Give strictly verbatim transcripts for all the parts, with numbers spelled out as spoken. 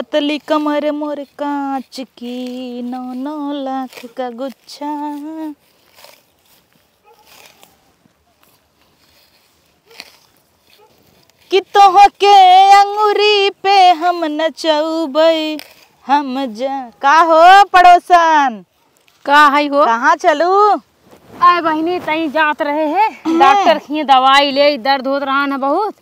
पतली कमर मोर कांच की, नौ नौ लाख का गुच्छा। कि तोहके अंगुरी पे हम नचउबै, हम जा। का हो पड़ोसन? का है हो? कहाँ चलू? आए बहिनी, तई जात रहे है, हैं। डॉक्टर खिए दवाई ले, दर्द होत रहा न बहुत,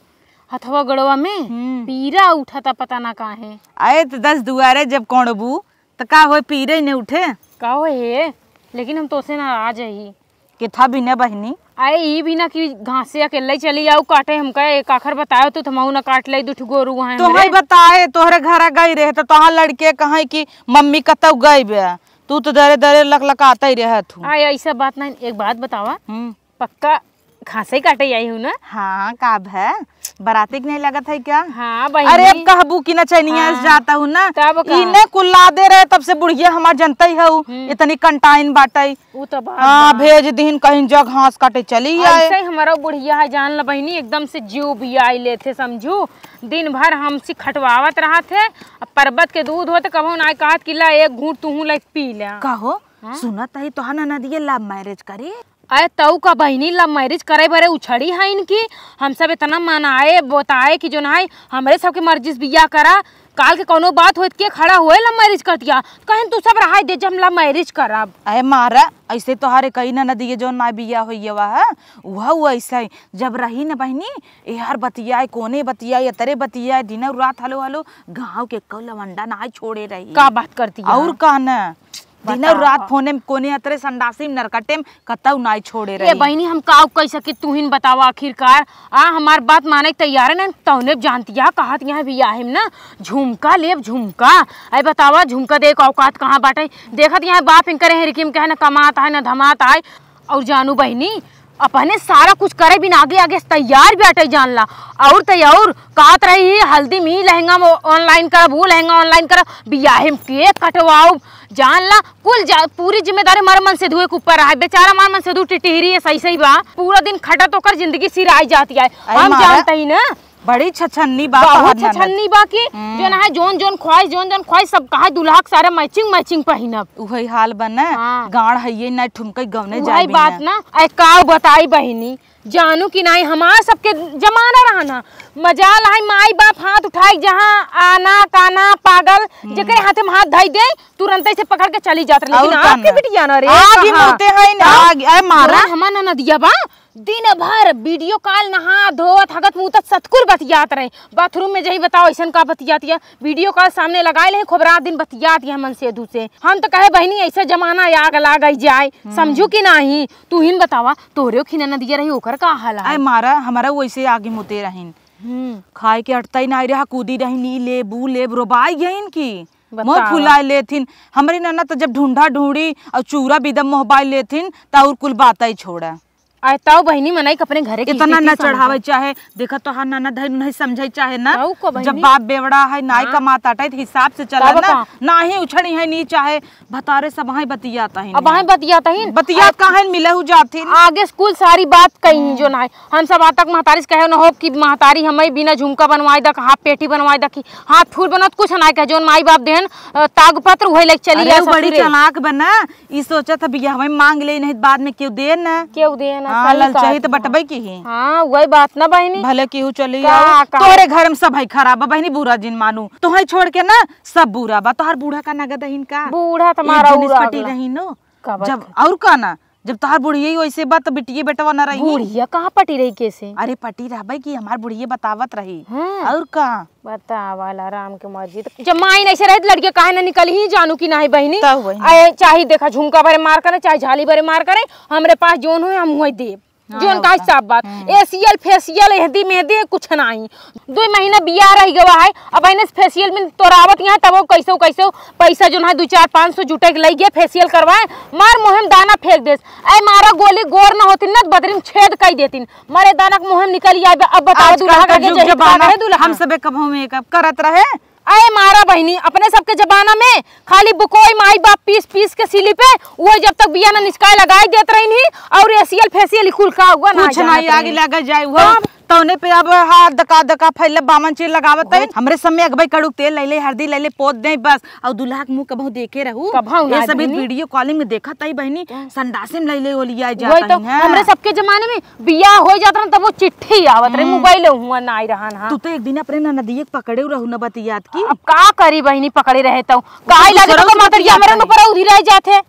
हथवा गोड़वा में हम्म। पीरा उठता, पता ना काहे। आए त दस दुआरे जब कोड़बू, त का होए, पीरे न उठे? का होए हे, लेकिन हम तोसे नाराज ही। केथा बिना बहिनी? आए, ई बिना कि घासे अकेले चली आऊ काटे, हमका एक आखर बतायो तो, हमहू ना काट ले, दू ठो गोरू हैं तो हमरे। हई बताए, तोहरे घरा गई रहे, तो तोहार लड़के कहे कि मम्मी कतौ गई बे, तू तो दरे दरे लकलकाते रहत हूँ। आए, ऐसा बात नहीं, एक बात बतावा, हम्म। पक्का घासे काटे आई हूँ ना? हाँ, का भे? बराती के नहीं लगत है क्या? हाँ, बहिनी। अरे, अब कहबू कि नचनिया हाँ। से जाता हूँ ना। तब का? इने कुल्ला दे रहे, तब से बुढ़िया हमार जनता ही हऊ, हम्म। इतनी कंटाइन बाटई। उ तो बात हाँ, बा। भेज दीन कहीं जा घास काटे चली आए। ऐसे ही हमारा बुढ़िया है, जान ल बहिनी, एकदम से जीव भी आई लेथे, समझू। दिन भर हमसे खटवावत रहत है, अब परबत के दूध होते, कबहू ना कहत कि ला एक घूंट तूहू ले पी ले। का हो? हाँ? सुनत है तोहार ननदिया love marriage करे? अरे तऊ का बहिनी, love marriage करे बरे उछड़ी है इनकी। हम सब इतना मनाए बताए कि जो ना है, हमरे सबके मर्जी से बियाह करा, काल के कौनो बात होत के खड़ा होए love marriage कर दिया, कहें तू सब रहाई दे जब हम love marriage करब। अरे मारा, ऐसे तोहारे कई ननदिया जो ना बियाह होइए वा है, उहा वो ऐसे ही। जब रही न बहिनी, ए हर बतियाए, कोने बतियाए, अतरे बतियाए, दिन और रात हलो हलो, गाँव के कौ लवंडा ना छोड़े रही। का बात करती है? और का न? दिन और बताओ। रात फोने में कोने अतरे संडासी में नरकटे में कतौ नाई छोड़े ये रही। बहिनी, हम का कह सकी, तू ही न बतावा आखिरकार। आ, हमार बात माने के तैयार है ना, तौने जानतिया कहत यहाँ बियाहे में ना झुमका लेब, झुमका। अरे बतावा, झुमका दे के औकात कहाँ बाटे? देखत यहाँ बाप इनकरे हेरिकी में कहे ना कमात है, ना धमात है। और जानू बहिनी, अपने सारा कुछ करे बिना आगे आगे से तैयार बाटे, जान ला। और तो और कहत रही, हल्दी में ई लहंगा online करब, वो लहंगा online करब, बियाहे में cake कटवाउब, जान ला। कुल जा-, पूरी जिम्मेदारी हमार मनसेधुए के ऊपर रहा। बेचारा हमार मनसेधु टिटिहरी है, सही सही बा, पूरा दिन खटत ओकर जिंदगी सिराई जाती है। अरे हम मारा, जानते ही ना। बड़ी छछन्नी बा बहुत तोहार ननद। छछन्नी बा कि हम्म। जो ना है, जोन जोन ख्वाहिश, जोन जोन ख्वाहिश, सब कहा दुल्हा के सारे matching matching पहिनब। उहई हाल बा ना, हाँ। गाड़ है ये ना ठुमकई गौने उहई जाबी बात ना। ना। ऐ काव बताई बहिनी, जानू कि नाई, हमार सबके जमाना रहा ना, मजाल है माई बाप हाथ उठाए जहाँ आना काना पागल, हम्म। जेकरे हाथे में हाथ धई दे, तुरंते से पकड़ के चली जात रही। लेकिन और का आपके ना? बिटिया ना रे, आग ही कहाँ? मुते हैं ना, हाँ? आग, ऐ मारा। तोरा हमार ननदिया बा, दिन भर video call, नहा धोत हगत मुतत सतकुल बतियात रहे। Bathroom में जही बताओ ऐसन का बतियातिया, video call सामने लगाए ले, खूब रात दिन बतियात यह मनसेधु से। हम तो कहे बहिनी ऐसे जमाना आग लाग जाए, हम्म। समझू कि नाही? तू ही न बतावा, तोरे खिना नदिया रही ओकर का हाल है? आय मारा, हमारा वैसे आगे मुते रहिन। हम्म। खाए के अटता ही नाही रहा, कूदी रहिन, ई लेब, ऊ लेब, रोबाई गइन की। मोह बतावा। फुलाए लेथिन। हमरी ननद तो जब ढूंढा ढूंढी और चूरा बिदम मोहबाई लेथिन, त और कुल बात ही छोड़ा। आय ताऊ बहिनी मनई के अपने घरे के इतना इज्जत ही ना समझे। चढ़ावे चाहे, देखा तोहार ननद है, नहीं समझे चाहे ना। ताऊ को बहिनी? जब बाप बेवड़ा है, नाई हाँ। कमात आटे, त हिसाब से चला तब ना। का? नाही उछड़ी है नी चाहे, भतारे सब हैं बतियात हैं अब नी। हैं बतियात हैं। बतियात आ-, काहे मिले हु जात ही? आगे स्कूल सारी बात कही हम्म। जो नाही। हम सब आज तक महतारी से कहे न हो कि महतारी हमें बिना झुमका बनवाए दा, हाथ पेटी बनवाए दा, कि हाथ फूल बनवा, कुछ ना कहे। जोन माई बाप देहन, अ, ताग पत्र वही लेके चली अरे, आ वो बड़ी ससुरे। चालाक बना, ई सोचत ह बियाह में मांग ले, नहीं त बाद में केहू दे ना। केहू दे ना, हाँ, सही ललचाई कहत त हो। बटबे की ही। हाँ, वही बात ना बहिनी। भले केहू चली का, आओ, का? तोहरे घर में सब है खराब, बहिनी बुरा जिन मानू। तोहे छोड़ के ना सब बुरा बा। तोहर बूढ़ा का नगद अहिन का? बूढ़ा त ई मारा जनिस उड़ा पटी अगला। रही नो। का बात जब है? और का ना, जब तोहार बुढ़िया ही वैसे बा, त बिटिये बेटवा ना रही। बुढ़िया कहाँ पटी रही कैसे? अरे पटी रहबे कि हमार बुढ़िये बतावत रही। हाँ। और का? बतावा ला राम के मर्जी। त जब माई नहीं से रहे, त लड़के काहे ना निकली ही जानू कि नाही बहिनी? तब वही। आए, चाहे देखा झुमका भरे मार करे, चाहे झाली भरे मार करे, हमरे पास जोन होए, हम वही देब। हाँ, जोन का और का? हिसाब बात। हम्म। एसियल, फेसियल, एहदी मेहदी कुछ नाही। दुई महीना बियाह रह गवा है, अब इन्हें फेसियल में तोरावत यहाँ, तब वो कैसे, कैसे पैसा जोन है, दो चार पाँच सौ जुटे के लई गए, फेसियल करवाए, मार मुँह में दाना फेंक देस। ऐ मारा गोली गोर न होतिन न, बदरी में छेद कई देतिन। मरे दाना के मुँह में निकल आए। अब बताओ, आजकल दूल्हा का के जुग जहित जमाना, का रहे दूल्हा? हम सबे कबहू मेकअप करत रहे। ऐ मारा बहिनी, अपने सबके जमाना में खाली बुकोई माई बाप पीस पीस के सिली पे, वो जब तक बिया न निचकाए लगाई देत रही नहीं, और एसियल फेसियल कुल का हुआ ना कुछ जानत नहीं, आगे रही। लगा जाए हुआ। तब तौने पे अब हाथ दका दका फैले बामन चीर लगावत है। बहुत। हमरे सब में अगबई कड़ुक तेल लैले, हरदी लैले, पोत दे बस। और दुल्हा के मुंह कबहू देखे रहू? कबहू ये ना सभी बहिनी। Video calling में देखत है बहिनी, हाँ। संडासे में लैले ओलिया वही तो जाता है। हमरे सबके जमाने में बियाह हो जात रहन तब वो चिट्ठी आवत रहे, हम्म। Mobile हुआ ना आई रहन। हाँ। तू तो एक दिन अपने ननदिये के पकड़े रहू न बतियात की। अब का करी बहिनी, पकड़े रहे तो काहे लगे दूसरों तो से मतरिया बतियात हमरे रहे। ऊपर उधी रह जात है।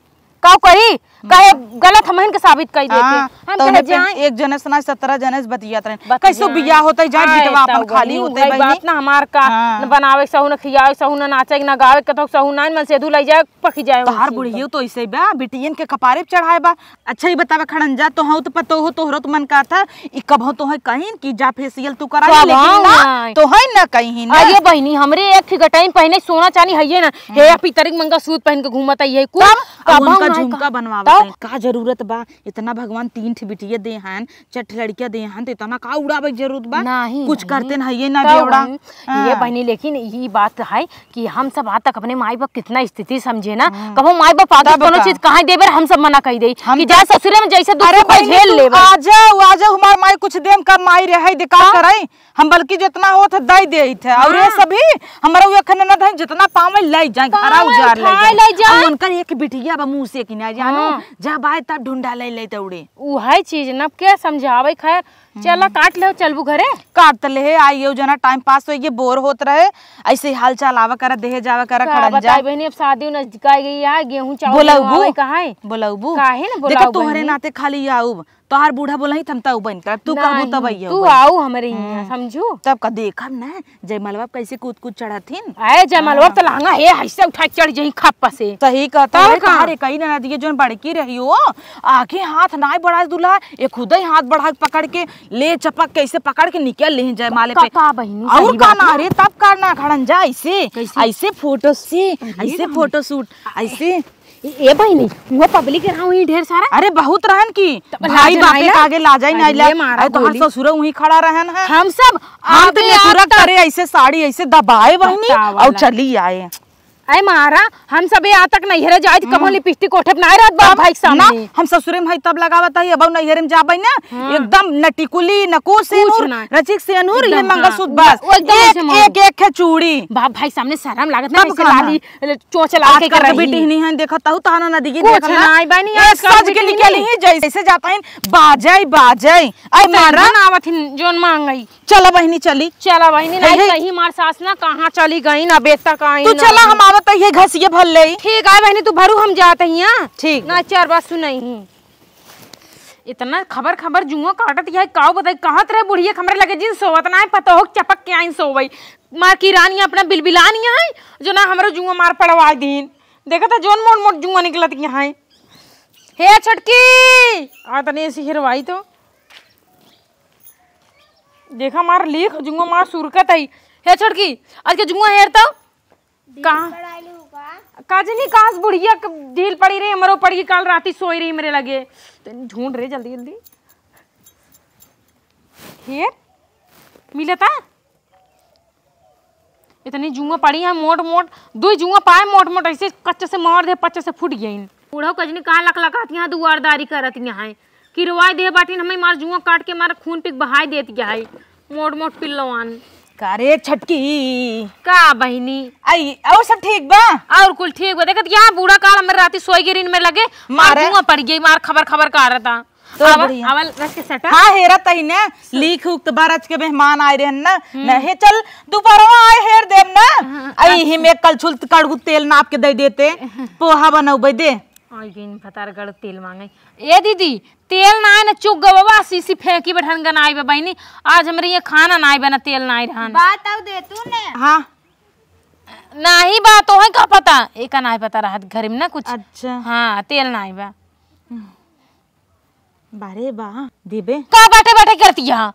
का करी? हम्म। कहे गलत हमहन के साबित कर देते। हाँ, हम तो कहे उन्हें पे जाएं। एक जने से ना सत्रह जने से बतियात रहे। बतियाएं। कैसो बियाह होता है, जाए आए बिटवा अपन तब खाली वही, होते वही बहिनी। बात ना हमार का, हाँ। न बनावे सहू, न खियावे सहू, न नाचे, न गावे, कतौ सहू ना, मन से धुलाई जाए, पकी जाए तोहार उनसे बुढ़ियो तो। तो ऐसे बा, बिटियन के कपारे पे चढ़ाए बा। अच्छा, ई बतावा खड़ंजा, तोहउ त पतोहु, तोहरो त मन कहत ह, ई कबहु तोहइ कहिन कि जा facial तू करा ले, लेकिन कबहु ना, नाहीं। तोहइ ना कहिन ना। अरे बहिनी, हमरे एक ठे गटई पहिने सोना चानी हइये ना। हम्म। हे, पितरी के मंगलसूत्र पहिन के घूमत हइये, कुल तब अब कबहु उनका नाहीं झुमका कहा। बनवावत तब? हइँ। का जरूरत बा? इतना भगवान तीन ठे बिटिया दे हन, चार ठे लड़किया दे हन, त इतना का उड़ावे के जरूरत बा? नाहीं, कुछ बहिनी। करते न हइये ना तब बेवड़ा। बहिनी, ये हाँ। बहिनी, लेकिन ई बात है कि हम सब आज तक अपने माई बाप कितना स्थिति समझे ना, हम्म। कबो माई बाप आगे तब कोनो का? चीज कहाँ देबे, हम सब मना कइ देई हम कि तो जा ससुरे में जैसे दुख अरे होई, बहिनी, झेल तू लेबे। आ जाओ, आ जाओ, हमार माई कुछ देम का माई रहे, दे का हाँ। करई? हम बल्कि जितना होत है, दे देइत है। और ये हाँ। सभी, हमरा उ एक ननद है, जितना पावे ले जाए, घरा पावे उजाड़ ले खाए जाए। ले जाए। और उनकर एक बिटिया बा मुँह से कि ना जानो, हाँ। जब आए तब ढूंढा ले ले तौड़े। उहे चीज न के समझावे, खैर, चला हम्म। काट ले, चलबू घरे? काट त लेहे, आई यौ जना time pass होइगे, bore होत रहे, ऐसे हाल चाल आवा करा, देहे जावा करा, का खड़ंजा। बताई बहिनी, अब शादी नजदीक आ गई है, गेहूं चावल बोलौबू? बनवावे का है? बोलौबू? काहे न देखा, बोलाऊ तोहरे बहिनी? नाते खाली आऊब, तोहार बूढ़ा बोलही त हम तऊ बन करब, तू कहबू नाहीं, तब अइयौ तू बहिनी। आऊ हमरे हियां, हम्म। समझू? तब का देखब न, जयमलवा कैसे कूद कूद चढ़त हिन। अरे जयमलवा हाँ। त लहंगा हे, ऐसे उठा के चढ़ जही खप्प से। सही कहत तब है, का? तोहरे कई ननदिया जोन बड़की रही हो, आगे हाथ नाय बढ़ाए दुल्हा, ये खुदे हाथ बढ़ा के पकड़ के ले चपक के ऐसे पकड़ के निकल लेही जयमाले का, पे। का बहिनी, और सही का बात ना है। रे, तब का ना खड़ंजा ऐसे, कैसे? ऐसे photo से, अरे ऐसे राम। Photo shoot, ऐसे। ए, ए बहिनी, वो public रहा हुई ढेर सारा। अरे बहुत रहन की, तब भाई लाज बापे नाई का ला। आगे लाजाई नाई ला। अरे मारा अरे तोहार गोली। ससुर वहीं खड़ा रहन है। हम सब हम तो आगे नेतुरा आप तक करे ऐसे साड़ी ऐसे दबाए बहिनी बतावा और ला। चली आए। अरे मारा, हम सब यहाँ तक नैहरे जाए त कबो हम्म। Lipstick ओठे पे ना रहत बाप तब भाई के ना, सामने। हम ससुरे में हई तब लगावत हई, अब नैहरे में जाबे ना, हाँ। एकदम नटिकुली, नकुस, कुछ सेनुर, ना। रचिक सेनुर, ये एकदम, मंगलसूत्र हाँ। बस। वो एकदम एक, ऐसे मार। एक, एक है चूड़ी। बाप भाई सामने शर्म लागत ना, तब ऐसे कहाँ? लाली, चोच लाल के आजकल कर के रही। बेटी नहीं है, देखत हूँ, तहाना नदी की कुछ देखल ना। ना, आई बानी, ये आजकल सज के बेटी निकली नहीं। ही जैसे जाता है, बाजई, बाजई। आई तो मारा। ना आवत हिन, जोन मांगई। चला बहिनी, चली। चला बहिनी, हे, नाहीं हे। कहीं मार सास ना कहाँ चली गई ना, बेटा का आई तू ना चला, आई। हम आवत है, ये घसिये भर ले। ठीक है बहिनी, तू भरू, हम जात ही, हाँ? ठीक। ना चार बात सुनई ही। इतना खबर खबर जुआ काटत है, काऊ बताई, कहत रहे बुढ़िया के हमरे लगे जिन सोवत ना है, पतोह के चपक के आइन सोवई। मार की रानी अपना बिलबिलानी है, जो ना हमरो जुआ मार पड़वा दीन। देखत है जोन मोट मोट जुआ निकलत है। हे छोटकी, आ तनी ऐसी हेरवाई तो। देखा मार लीख जुआ मार सुरकत है। हे छोटकी, आज के जुआ हेर तो। ढील कहाँ? पड़ाइलू का? का जनी कहाँ से बुढ़िया क-, ढील पड़ी रही, हमरो पड़ी, काल राती सोई रही मेरे लगे। तनी ढूंढ रे जल्दी जल्दी। हेर, मिलता? इतनी जुआ पड़ी है मोट मोट, दुई जुआ पाए मोट मोट, ऐसे कच्चे से मार दे, पच्चे से फूट गई। बूढ़ो कजनी कहाँ लकलकाती हैं, दुआरदारी करत हैं, किरवाई दे बाटिन, हमें मार जुआ काट के मार खून पिक बहाई देत है, मोट मोट पिल्लवान। का रे छटकी? का बहिनी? आई, और सब ठीक बा? और कुल ठीक बा। देखत यहाँ बूढ़ा काल हमरे राती सोई गिरिन में लगे, मार मारे। जुआ पड़ गई, मार खबर खबर का रहता। तो अब, बढ़िया। अवल रख के सटा। हाँ, हेरत ही ने, लीख उख त बरच के मेहमान आए रहन ना, हम्म। न हे चल, दोपहरवा आए हेर देम ना। हाँ, आई अच्छा। ही में कलछुल त कड़गू तेल नाप के दे देते, पोहा बनौबे दे। आई इन भतार गड़ तेल मांगे। ए दीदी, तेल ना आए ना चुक गवा, सीसी फेंकी बैठन गनाई बे बहिनी, आज हमरे ये खाना ना आए बे ना तेल ना आए रहन। बात आउ दे तू ने। हाँ। नाही बा, तोहे का पता? एका नाही पता रहत घर में ना कुछ। अच्छा। हाँ, तेल नाही बा। बारे बा, देबे। का बाटे बाटे करती है?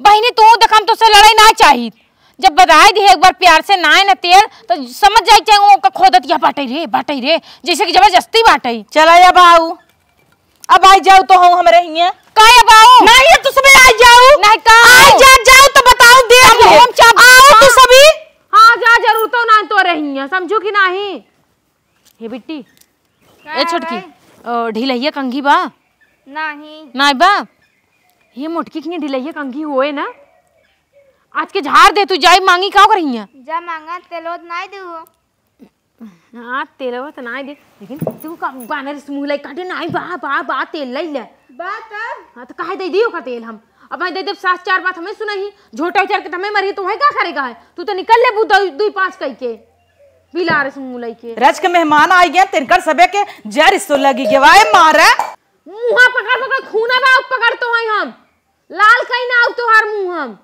बहिनी, तू देख, हम तोसे लड़ाई ना चाहित। जब बताई दी एक बार प्यार से, नाय ना तेल, तो समझ जाई चाहे वो का खोदत या बाटे रे, बाटे रे, जैसे कि जबरदस्ती बाटे। चला या बाऊ, अब आई जाऊ तो हूँ हमरे हियाँ। का या बाऊ? नहीं, ये तू सभी आई जाऊ। नहीं का? आई जा, जाऊ तो बताऊ, देख अब ले। हम चाप आओ तू हाँ। सभी। हाँ, जा, जरूर तो ना तो रही है, समझू कि नहीं? हे बिट्टी, का ए छोटकी, भाई? ओ, ढिलहिया कंघी बा? नाही। नाही बा? ये मोटकी कितनी ढिलैया कंघी होए ना। आज के झाड़ दे तू, जाई मांगी का करिया? जा मांगा, तेल होत नाई देहु। हाँ, तेलवा त नाई दे, लेकिन तू का बानर से मुँह लाई काटे नाई, बा, बा, बा, तेल लाई ले। बा तब? हाँ, त काहे दे दियो का तेल हम? अब मैं दे देब सास चार बात हमें सुनाई, झोटा उचार के त हमें मरी, तोहे का करेगा है? तू त निकल ले बू दो, दो पाँच कई के, बिलार से मुँह लाई के। रज के मेहमान आई गए, तिनकर सबे के जर सो लगी गए, वाए मारे। मुँहा पकड़, पकड़, खूना बा, पकड़ तो आई हम। लाल कहीं ना आउ तोहार मुँह हम।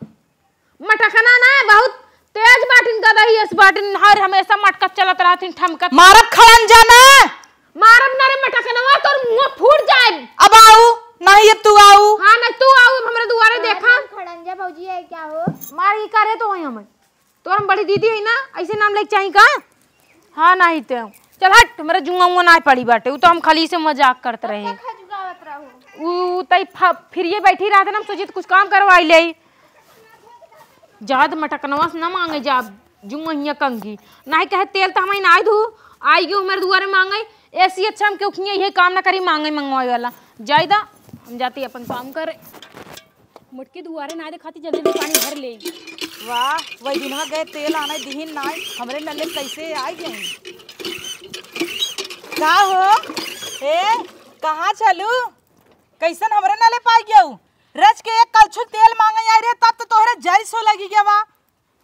मटकना ना, बहुत तेज बाटिन, गदही अस बाटिन, हर हमेशा मटकत चलत रहतिन, ठमकत। मारब खड़ंजा ना। मारब ना रे मटकनवा, तोर मुँह फूट जाए। अब आऊ, नहीं अब तू आऊ। हाँ, नहीं तू आऊ, अब हमरे दुआरे देखा। खड़ंजा भौजी है क्या हो? मार ही करे तो वही हमें। तोर हम बड़ी दीदी है ना, ऐसे नाम लेके चाही का? हाँ, नहीं तो। चल हट, मेरा जुआ उआ ना पड़ी बाटे, उ तो हम खाली से मजाक करत रहे। खजुगावत रहू। उ तई फ-, फिर ये बैठी रहत ना, हम सोचित कुछ काम करवाई ले। जाद मटकनवा से ना मांगे जा, जुआ हिया कंगी। नाही कहे तेल तो हमें ना धू, आई गयो मेरे दुआरे मांगे, ऐसी अच्छा हम क्यों खिया, ये काम ना करी मांगे मंगवाए वाला। जाई दा, हम जाती अपन काम करे। मोटकी दुआरे ना देखाती, जल्दी जल्दी पानी भर ले। वाह, वही दिनवा गए तेल आने दिहिन नाई, हमरे नले कैसे आ गए? का हो? ए, कहाँ चलू? कैसन हमरे नले पाई गयू? रच के एक कलछुल तेल मांगे आई रे, तब तो तोहरे जल सो लगी गया बा।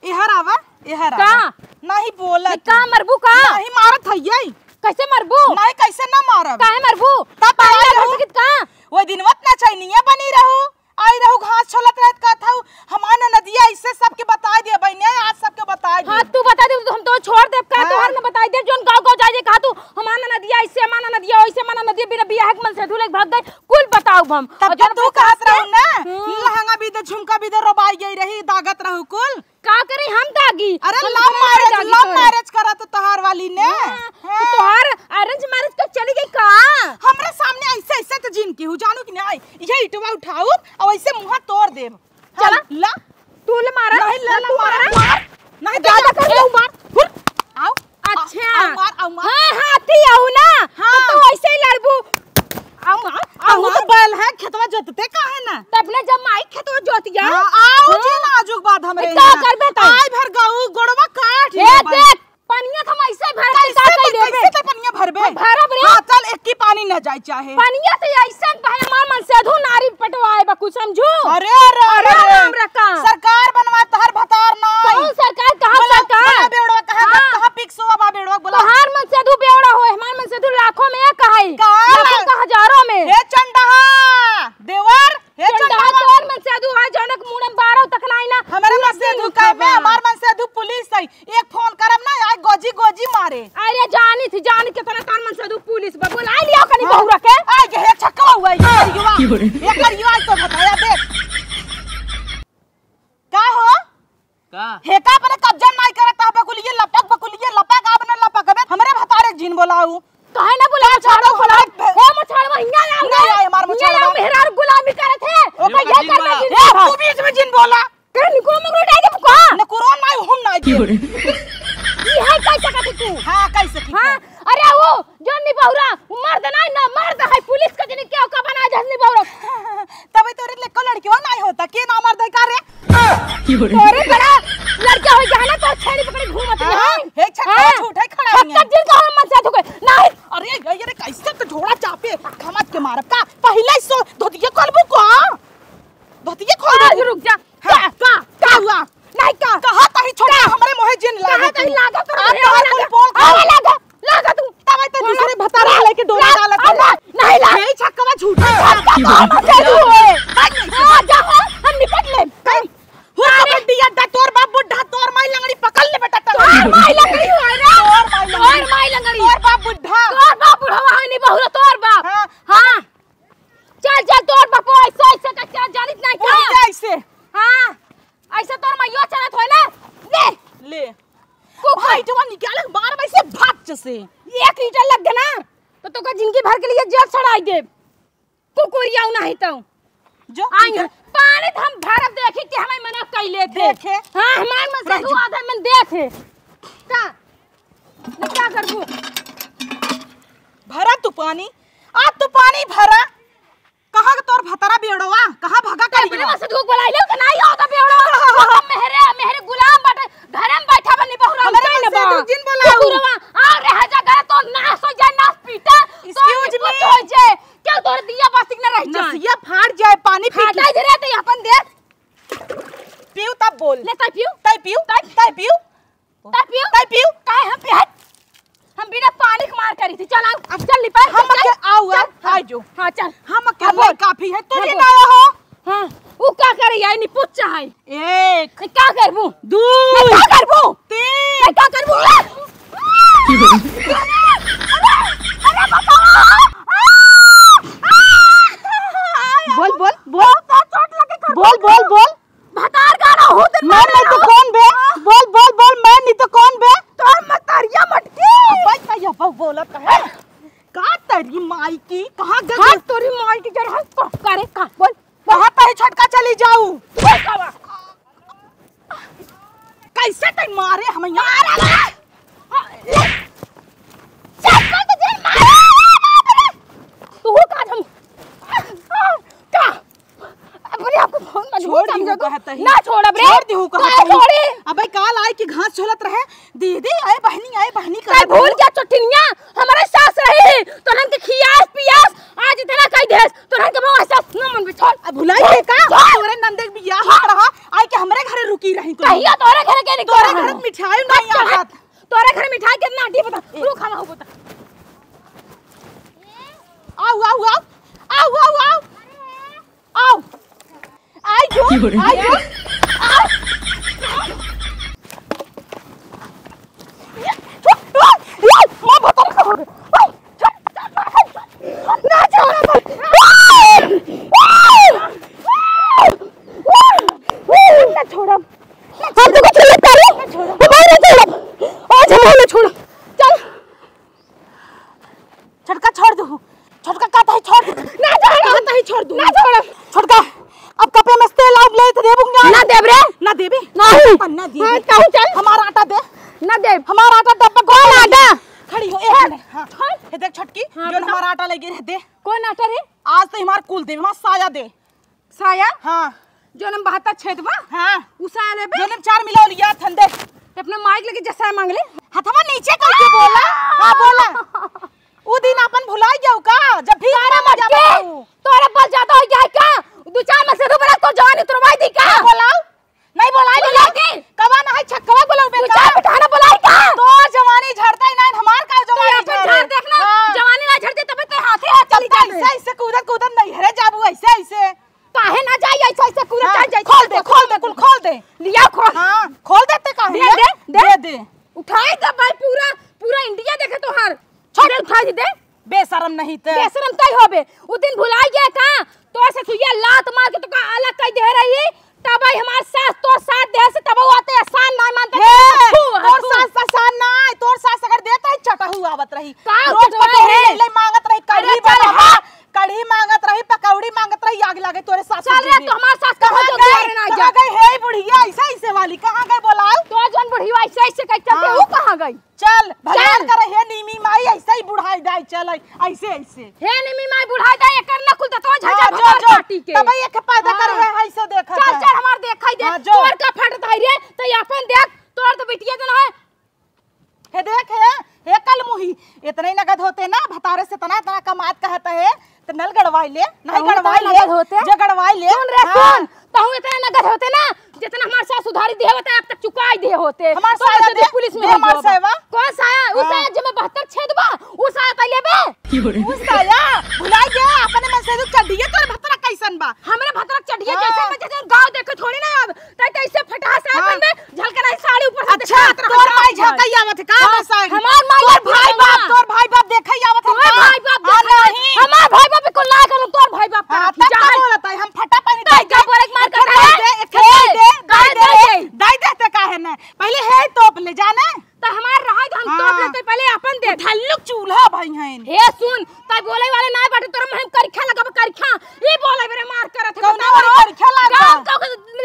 एहर आवा, एहर आवा। का? नहीं बोला ये तू। का मरबू का? नहीं मारत है ये। कैसे मरबू? नहीं, कैसे ना मारब? काहे मरबू? तब पानी आई ना रहू। भर सकित का? वो दिन मत ना चाहिए बनी रहू। आई रहू घास छोलत रहत कहत हऊ, हमार ननदिया ऐसे सबके बताई दे बहिने, आज सबके बताई दे। हाँ, तू बता दे, हम तो छोड़ देब का, हाँ। तोहर न बताई दे, जोन गाँव गाँव जाए जे कहा तू, हमार ननदिया ऐसे, हमार ननदिया वैसे, हमार ननदिया बिना बियाह के मनसेधु लेके भाग गई, कुल बताउब हम। तब और तो जोन तू अपने कहत सास रहू के ना, हम्म। लहंगा भी दे, झुमका भी दे, रोबाई गई रही, दागत रहू कुल। का करी हम दागी? अरे हम love अपने marriage, दागी love तोरे। Marriage करा तो तोहार वाली ने। हाँ, तो हाँ। तोहार arrange marriage का चली गई का? हमरे सामने ऐसे, ऐसे तो जिन केहू जानू कि नहीं? ये इटवा उठाऊ और ऐसे मुँह तोड़ देब। चला। हाँ, ला। तू ले मारा। नहीं, ला, ला, तू मारा, मारा। मार। नहीं, ज्यादा कर दे। मार। हुर। आओ। अच्छा। आओ, मार, आओ, मार। हाँ, हाथी आऊ ना। हाँ। तो तू ऐसे ही लड़बू। आऊ मार, आऊ आऊ मार। तो बैल है, खेतवा जोतते काहे ना? तब ने जब माई खेतवा जोतिया। हाँ, आओ हाँ। जी नाजुक बात हमरे ए, का यहाँ। करबे तू? आई भर गऊ, गोड़वा काट ए, लेबे। देख, पनिया त हम ऐसे भर के कैसे का ते, कर लेबे? कैसे ते पनिया भरबे? हम भरब रे। हाँ, चल, एक की पानी न जाए चाहे। पनिया त ऐसन पहले हमार मनसेधु नारी पटवाए बा, कुछ समझू? अरे, अरे, अरे, अरे, राम रका। सरकार बनवा तहर भतार ना आई। कौन सरकार? कहाँ बोला, सरकार? बोला बेवड़वा, कहाँ हाँ। कहाँ पिक सोवा बा बेवड़वा, बोला। तोहार मनसेधु बेवड़ा होए, हमार मनसेधु लाखों में एक है। का? लाखों का हजारों में। हे चंडहा, देवर, हे चंडहा चंडहा। तोर मनसेधु है, जौनक मुड़े बारह तक ना आई ना। हमारे पूरा मनसेधु दिन काम है, उठेबा। हमार मनसेधु पुलिस है। एक फोन करब ना, आए गोजी गोजी मारे। अरे जानी थी, जानी कितना तोर मनसेधु पुलिस बा। बोला लिया कनी हाँ। बहुरा के। आ ये छक्का हुआ है, ये करियो। ये करियो, आज तो बताया दे। का हो? का? हेका अपने कब्जा नाई करत, तह बकुलिए लपक, बकुलिए लपक, अब न लपक, अबे हमरे भतारे जिन बोलाऊ। काहे ना बोला, का मछाड़ो जानो बोला? हमारे भे- हे मछाड़वा, हियाँ आओ नहीं रे। आए हमार हियाँ मछाड़वा। आओ, मेहरार गुलामी करत है। ओका ये ये कर जिन बोला। ए, तू बीच में जिन बोला। कहे निकुरो मगरो डाल दे बुका। निकुरो नाई, हम नाई दे। ये है कैसे कहते तू? हाँ, कैसे ठीक हाँ, है? अरे वो जो निबहुरा, वो मर्द नाई ना, मर्द है, पुलिस का जनी क्या का बना जहन निबहुरा। तबे तोरे लेको लड़कियों नाई होता, के ना मर्द है का रे? तोरे बड़ा लड़का हो गया है ना, तो छेड़ी पकड़ी घूमत हाँ, है। हे छक्का हाँ। झूठा ही खड़ा है। छक्का जिन का हम मनसेधु के। नहीं। अरे, ये, ये रे, कैसे तो झोड़ा चापे, खमच के मारब का? पहले ही सो धोतिया खोलबू का? धोतिया खोल आज देबू। रुक जा। हाँ, का, का, का हुआ? नहीं का। कहा तही छोटा का? हमरे मोहे जिन लागे कहा तही तू। लागे तो आ, नहीं तोहर लागे। कुल पोल आ, खोल। लागे। लागा तू। तब तो दूसरे भतारा लेके डोरा डालत है। नहीं ला। यही छक्कवा झूठा है। छक्का तो हम से तू है। हाँ, जा, हम निपट ले। कहीं, हो अरे। पकड़ दिया, दा तोर बाप बुढ़ा, तोर माई लंगड़ी पकड़ ले बेटा, तोर माई लंगड़ी हो रे। तोर माई लंगड़ी। तोर माई लंगड़ी। तोर बाप बुढ़ा। तोर बाप बुढ़ा, वहाँ नहीं बहुरा, तोर बाप। हाँ। हाँ। चल, चल, तोर बाप ऐसे, ऐसे का चल, जानित नहीं का? ऐसे। हाँ। ऐसे तोर माइयो चलत होय ना। ले। ले। कुकुर। भाई, जवान निकाले, मार में से भाग जैसे। एक ईंटा लग गया ना, तो तोका जिंदगी भर के लिए जेल सड़ाई देब। कुकुरिया नहीं तो। जो आई इधर। पानी तो हम भरब, देखी कि हमें मना कैले थे। देखे। हाँ, हमार मन से रह तू जा। आधा मन देखे। का? नहीं, क्या करबू? भरा तू पानी, आ तू पानी भरा। कहाँ के तोर भतरा बेड़वा? कहाँ भागा के बस धूप बोलाइले तो नाही आवत बेवड़ा। मेहरे, मेहरे गुलाम बाटे, घरे में बैठा बनी बहुरा हमरे उठे न मन से बा। तू जिन बोलाऊ। कुकुरवा, आ रहे जगह तो नाश हो जाए, नाश पीटा, तो Excuse निकुच me। हो जाए। क्या तोर दिया बसिक न रह जाए? नसिया फाट जाए, पानी पी के। फाटा इधर है तो अपन देख। पीऊ तब बोल। ले, तै पीऊ। तै पीऊ, तै पीऊ। तै पीऊ। तै पीऊ। काहे हम पिए? हम बिना पानी के मार करी थी। चल, आओ। अब चल, निपट, हम चल, के, आओ, चल। आओ, आ जो। हाँ, चल। हम के हाँ, बोल। काफी है, तू हाँ, ले बोल। लाया हो। हाँ, वो का करे, यार, निपुच चाहे। एक। ए, का करबू? दू। ए, का करबू? तीन। ए, का करबू? अरे, अरे, बताओ। बोल, बोल, बोल। बहुत चोट लगे, कर बोल, बोल, बोल। भतार गाना हो दिन मैं मारे नहीं तो रहो। कौन बे? बोल, बोल, बोल, मैं नहीं तो कौन बे? तोर मतरिया मटकी। अबे, का ये बहु बोलत है? का तेरी माई की? कहाँ गए? हाँ, तोरी माई की जरा हम तो करे का? बोल, बोल। कहाँ पे है छोटका चली जाऊ? बोल, का बा? कैसे तै मारे हम यहाँ? मारे ना। चल, बोल, तुझे मारे। तू का हम? का? अपने आप को बहुत मजबूर छोड़ दी समझो हूँ तो। कहत ही। ना छोड़ब रे। छोड़ दी हूँ कहत काहे ही। छोड़ी? अबे काल आई कि घास झोलत रहे, दीदी, आए बहनी, आए बहनी काहे कहत भूल ही। गया चोटिनिया? हमारे सास रही, तोहन के खियास पियास, आज इतना कह देस, तोहन के बहुत सास न मन में छोड़। अब भुलाई छोड़, दे का? छोड़। तोरे नंदे के बियाह होत रहा, आई के हमरे घरे रुकी रही तू। कहिया तोरे घरे के निकल तोरे रहा घर है? मिठाई नहीं अच्छा, आवत। तोरे घर मिठाई कितना आंटी बता, ए। रुक हम आऊ बता। आऊ, आऊ, आऊ। आऊ, आऊ, आऊ। आऊ। आई जो, आई जो। आऊ। ये, ये, ये, माँ बता रहा हूँ। आई, छोड़, छोड़, छोड़, ना छोड़, ना। ना छोड़। हम तो कुछ नहीं करें। ना छोड़। हमारे ना छोड़। आज हमारे ना छोड़। चल। छोटका छोड़ दू। छोटका कहत ही छोड़ दू। ना छोड़। कहत ही छोड़ दू। ना छोड़। छोटका, अब कपे में से तेल आउब ले तो देबू ना? ना देब रे। ना देबे? नहीं। अपन ना देबे। हाँ, कहूँ चल। हमार आटा दे। ना देब। हमार आटा डब्बा कौन आटा? खड़ी हो, एक मिनट। हाँ। छोड़। हे देख छोटकी, हाँ, जोन बताओ। हमार आटा लगे रह दे। कौन आटा रे? आज तो हमार कुल देबे, हमार साया दे। साया? हाँ। जोन में बहत्तर छेद बा? हाँ। उ साया लेबे? जोन में चार मिला लिया थन दे। ते अपने माइक लेके जैसा मांग ले। हथवा नीचे करके बोला। हाँ, बोला। उ दिन अपन भुलाई गयो का? जब फिर तारा मत मत जा के। बताऊ। तोरे बल ज्यादा हो गया है का? दो चार में से दो बड़ा तो जवानी उतरवाई दी का? हाँ, बोलाओ। नहीं बोलाई, बोलाई बोलाई। दे। कवा ना है छक्कवा बोलाओ बे तू का? चार बिठाना बोलाई का? तो जवानी झड़ता ही नहीं, हमार का तू जवानी अपन झड़े? झाड़ देखना, हाँ। जवानी ना झड़ते तबे ते हाथे हाथ चली तब तो जाबे। ऐसे, ऐसे कूदत, कूदत नहीं हरे जाबू, ऐसे, ऐसे। काहे ना जाई, ऐसे, ऐसे कूदत हाँ, चल जाई, खोल दे, खोल दे, कुल खोल दे। लिया खोल। हाँ, खोल देते काहे दे, ना? दे, दे। दे, दे। उठाई दे भाई, पूरा, पूरा इंडिया देखे तोहार। छोड़। ले उठाई दे। बेशरम नहीं ते। बेशरम तय होबे। उ दिन भुलाई गया का? तोर ससुइया लात मार के तोका अलग कई दे रही। तब आई हमार सास तोर साथ दे से तब वो आते एहसान ना मानते। हे, तू, तोर तू। सास एहसान ना आए, तोर सास अगर देता है चटहू आवत रही। का रोज चटवा कटोरी है? ले, ले मांगत रही, अरे कढ़ी चल बनावा, हाँ। कढ़ी मांगत रही, पकौड़ी मांगत रही, आग लागे तोरे सास चल रे, दीदी। तो हमार सास कहाँ कहाँ जो गई? दुआरे ना कहाँ जा। गई? हे बुढ़िया ऐसे ऐसे वाली कहाँ गई बोलाओ? तो जौन बुढ़िया ऐसे ऐसे कह चलते हाँ। वो कहाँ गई? चल, भगवान चल। करे, हे नीमी माई, ऐसे ही बुढ़ाई दाई चल, ऐसे, ऐसे। हे नीमी माई बुढ़ाई दाई, एकर ना कुल दतवा हाँ, झंझट जो, मार जो। काटी के। तब एक पैदा हाँ। करे है, ऐसे देखत चल, है। चल, हमार देखाई दे। हाँ, जो। तोर का फटत है रे, तो ये अपन देख, तोर तो बिटिया जन है। हे देख, हे, हे कल मुही, इतने ही नगद होते ना, भतारे से इतना, इतना कमात कहत है, तो नल गड़वाई ले, नहीं कहूँ गड़वाई तो ले, नगद होते। जो गड़वाई ले। सुन रे, हाँ। सुन, तहूँ इतने नगद होते ना, जितना हमार सास उधारी दिए होते, अब तक चुकाई दिए होते। हमार तो साया मतलब दे, पुलिस में दे हो हमार गया। साया। कौन साया? उ हाँ। साया जो में बहत्तर छेद बा, उ साया तै लेबे? उ साया? भुलाई गया, अपने मन से तू चढ़िए, तोर भतरा कैसन बा? हमरे भतरा चढ़िए हाँ। जैसे में जैसे गाँव देखे थोड़ी ना अब, तै तैसे फटहा साया हाँ। पहनबे, झलकना साड़ी ऊपर से अच्छा, दिखात रह तोर जात माई है। झाँकई आवत है का हाँ, बस आए? हमार माई तोर आवत भाई है बाप, ना। तोर भाई बाप देखई आवत है तोर का? भाई बाप हाँ, देखत है। नहीं। हमार भाई बाप बिल्कुल ना करो, तोर भाई बाप हाँ, करत तब का जाए। बोलत है, हम फटा पहन के तै का बोले के मार एक करत है? दे, एक ए, दे, दे, काहे दे, दे? दे, दे ते काहे ना? पहले हे तोप ले जाने। त हमार रहा हम हाँ। तोप लेते, पहले अपन दे। ठल्लुक चूल्हा भाई हैं। हे सुन, तै बोले वाले ना बाटे, तोर मुँह में करिखा लगब, करिखा। ई बोले मेरे मार करत है, कौना बताओ। वाली करिखा लाग गाँव बा? का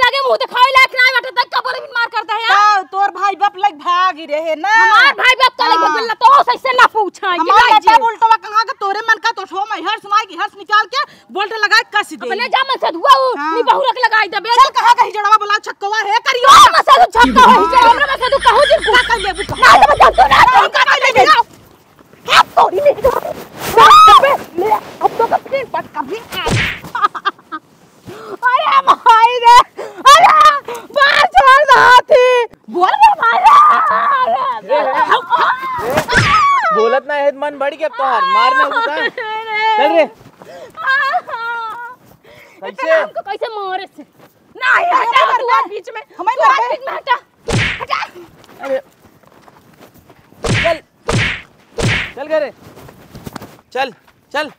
लगे मुँह दिखावे लायक ना बाटे, तै का बोले बिन मार करता है यार? का तोर भाई बाप लग भागी रहे ना? हमार भाई बाप का लग हाँ। भगल ना, तो सही से ना पूछा, कि हमार नहीं बेटा जी। उल्टवा कहाँ के तोरे मन का तो ठो में हर्ष माई की हर्ष निकाल के बोल्ट लगा लगाई कस दे। अपने जा मसदुआ उ, हाँ। नी बहुरा के लगाई देबे। चल, कहाँ गई जड़वा बोला, छक्कवा है, करियो। कहाँ मसदु छक्का है, हिजड़ा हमरा मसदु कहूँ जिन को। का कर लेबू, का? ना, तो मैं जानतू ना, ना, तू का कर लेबू? हाथ तोड़ी नहीं। ले, अब तो कभी पटका भी। अरे माई रे, अरे बाहर छोड़ दे हाथी। बोल रे माई रे। बोलत ना है, मन बढ़ गया तोहार, मारना होता है। चल रे। कैसे? हमको कैसे मारे से? नहीं, हटा तू आज बीच में। हमारे तू आज बीच में हटा। हटा। अरे। चल। चल घरे। चल, चल।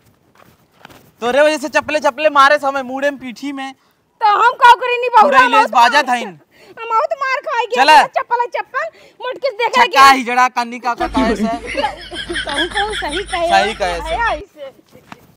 तोरे वजह से चपले चपले मारे समय मूड़े में, पीठी में। तो हम का करी नी बहुरा, पूरा ही लेस बाजा था इन। हम बहुत मार खाई गए। चला। चप्पल है चप्पल, मोटकिस देख रहे छक्का ही जड़ा कन्नी का का कहे से। कहूँ कहूँ सही कहे। सही कहे से। आया इस